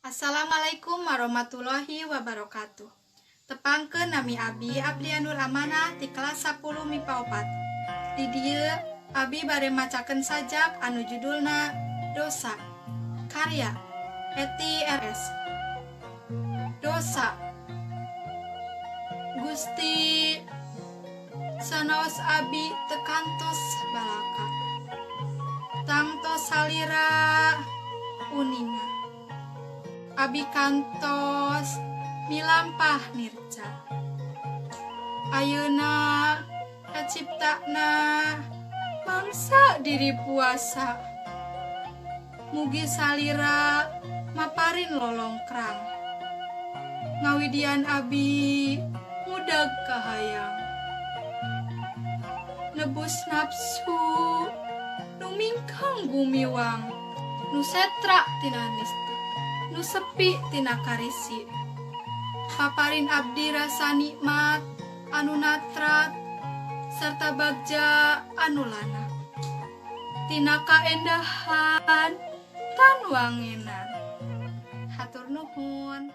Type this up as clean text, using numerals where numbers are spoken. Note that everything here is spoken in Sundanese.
Assalamualaikum warahmatullahi wabarakatuh. Tepangkeun, nami Abi Abdianur Amanah ti kelas 10 MIPA 4. Di dieu Abi bade macakeun sajak anu judulna Dosa. Karya Eti RS. Dosa. Gusti, sanaos Abi teu kantos balaka. Tangtos salira uninga. Abi kantos milampah nirca. Ayeuna kaciptana mangsa diri puasa. Mugi salira maparin lolongkrang. Ngawidian abi mudag kahayang. Nebus nafsu nu mingkang gumiwang, nu setra tina nista, nu sepi tina karisi. Paparin abdi rasa nikmat anu natrat serta bagja anu lana tina kaendahan tan wangenan. Hatur nuhun.